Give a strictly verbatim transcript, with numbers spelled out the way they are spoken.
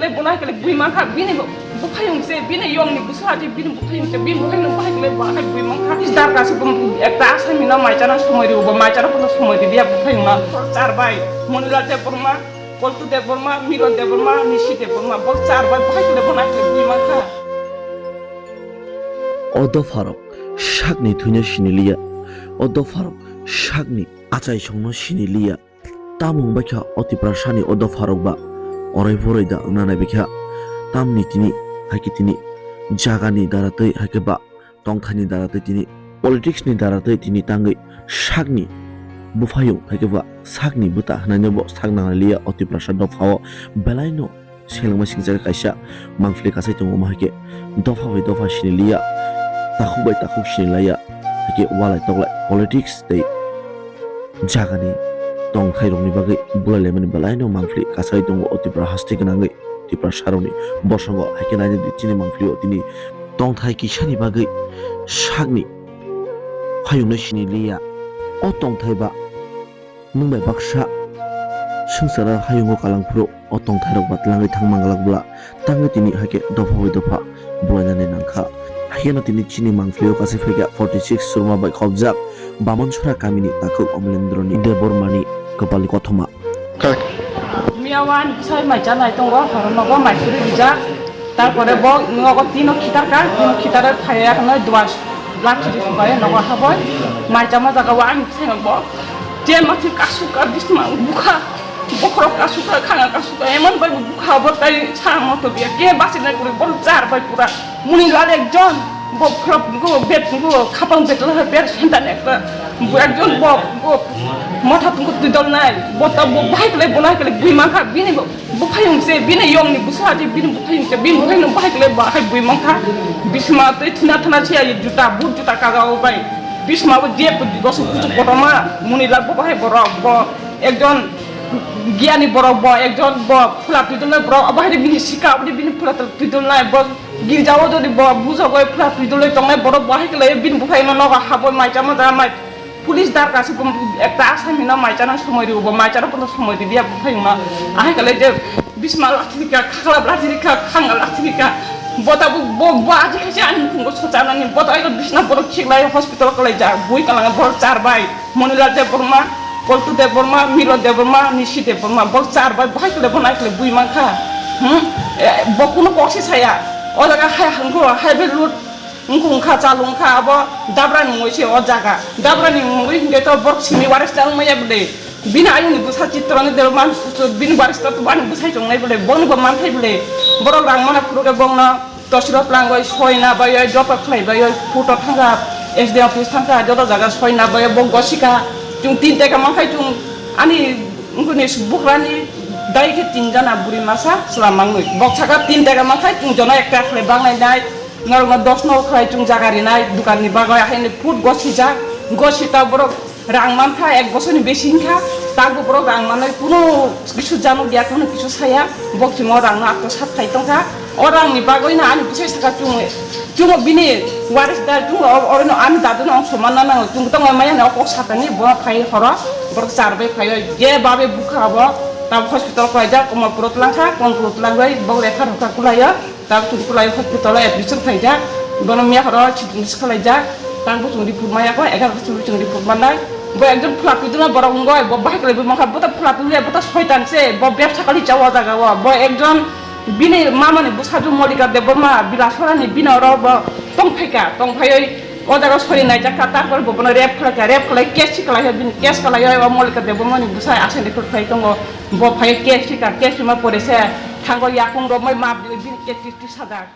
Bo nai kele bui mankha, bini bo, buphayung se, bini yong ni busa je, bini buphayung se, bini buphayung bahai kele bahai bui mankha. Is dar kasi bo ekta asami no mai chana somoi ri, bo mai chana kono somoi ri dia buphayung no. Char bai, Monilal Debbarma, Koltu Debbarma, Miron Debbarma, Nisi Debbarma, bo char bai bahai kele bo nai kele bui mankha. O dopharok sakni thwino siniliya, o dopharok sakni achaisongno siniliya. Tamo wngbaikha o Tiprasani o dopharok ba orai poroi da wngna naibaikha. Tamni tini haikhe tini jagani daratwi haikhe ba tongthaini daratwi tini politics ni daratwi tini tangwi sakni buphayung haikhe ba sakni bwta hwnwi no bo sak nangliya o Tiprasa dophao belaino selengma singcha kaisa mangpili kasai tongo, omo hai khe dopha bai dopha siniliya, takhuk bai takhuk sinilaiya, hai khe walai toklai politics tei jagani tongthai rokni bagwi bulai laimani belaino mangpili kasai tongo o Tripura haste gwnangwi Tiprasa rokni bosongo. Hai khe naina di chini mangpili o tini tongthai kisani bagwi sakni phayungno siniliya, o tongthai ba nwng bai baksa swngchara hayungo kalang phuru o tongthairok ba twlangwi thang manglak bwla, tangwi tini hai khe dopha bai dopha bulainani nangkha. Hai kheno tini chini mangpili o kasai phaikha forty six surma bai khopjak Bamonsora kamini takhuk Omlendroni Debbarmani kwpalni kothoma. Miya wani bwsai mai chanai tongo, horo nogo mai suri rijak. Tarpore bo nogo tino khitarka, tino khitare phaiya hwnwi duas lachi ri subai nogo haboi. Mai chama jaga o ani bwsai no bo je mathi kasuka bisma bukha, bokhorok kasuka, khanga kasuka, emon bai bukha bo tai sa moto biya ke basi nai kuri bo char bai pura. Muni lal ekjon, bo phlop go, bet go, khapang bet lo, ber sentan ekta. Bo ekjon bo, bo motha tungko twidol nai, bo ta bo bahai kle, bo nai kle, bui mankha, bini bo, bo phayung se, bini yong ni busa je, bini bo phayung se, bini bo phayung bahai kle, bahai bui mankha. Bisma tei thina thana se, aye juta, but juta kaga o bai. Bisma bo je, bo su kuchu kotoma, muni lal bo bahai borok, bo ekjon giyani borok, bo ekjon bo phula twidol nai borok, bahai bini sika, bini phula twidol nai, bo Girjao jodi bo bujogoi phla twidoloi tongnai borok bo hai khe lai bini buphaino nogo haboi mai chama da mai police dar kasu ekta asami no mai chana somoi rio bo mai chana kono somoi riya buphaino ahai khe lai je bisma lathi rikha khakla lathi rikha khanga lathi rikha bo ta bo bo aji khe ani mukhungo sochana ni bo ta bisna borok khiklai hospital kalai ja bui kalanga borok char bai. Monilal Debbarma, Koltu Debbarma, Miron Debbarma, Nisi Debbarma, bo char bai bahai kle bo nai kle bui mankha. Hmm? Eh, bo kunu kok se saya. O jaga hai hangko, hai be lut, wngkha wngkha, chalu wngkha, abo Dabra ni mungwi se o jaga. Dabra ni mungwi hingke to borok simi waris ta wngmaya bwle. Bini ayung ni bwsa Chitrangani Debbarma, bini waris ta to bani bwsai chongnai bwle, bono bo manthai bwle. Borok rang mana phuru khe bongno. Tosiro tlangwi soina baiwi joto khlai baiwi photo thangkha, S D office thangkha, joto jaga soina baiwi bo gosika. Chwng tin taka mankhai chwng ani wngkuni bukrani dai khe tin jana buri masa chwla mangwi. Bok saka tin taka mankhai chwng jono ekta khlai bangnai nai, norokno dos no khlai chwng jaga rinai dukanni bagwi, haini phut gosijak, gosita borok. Rang mankha ek bosorni besi wngkha, tabuk borok rang manwi kuno kisu jano dia, kuno kisu saya, bok chwngno rangno ato sat khai tongkha. O rangni bagwino ani bwsai saka chwng, chwngno bini warisdar chwngno o-, orino ani daduno ang somanna nango, chwng tongma maya hwnwi o kok sakani bo phai horo, borok char bai phaiwi je babe bukha abo, tabuk hospital khlaijak, Komolpuro twlangkha, Komolpuro twlangwi bok lekha rwkha kwlaio. Tabuk chwng kwlai hospital o admission khlaijak, bono miya horo siting khalaijak, tang bo chwng report maya kho, egaroh ta chwng report manai. Bo ekjon phwla twidulna borok wngoi, bo bahai kwlai bo mankha, bo ta phwla twidulya, bo ta soitan se, bo bebsa kali cha o jaga o, bo ekjon bini mama ni bwsajwk Monika Debbarma, Bilasora ni bini oro bo tongphaikha, tongphaiwi o jaga sori naijakha, tarpore bo bono rape khlaikha, rape khlai case si khlai, bini case khlai o Monika Debbarma ni bwsai asai ni kwrwk khai tongo, bo phai case rikha, case rima pore se thango yakung romwi map bini case ri sajak.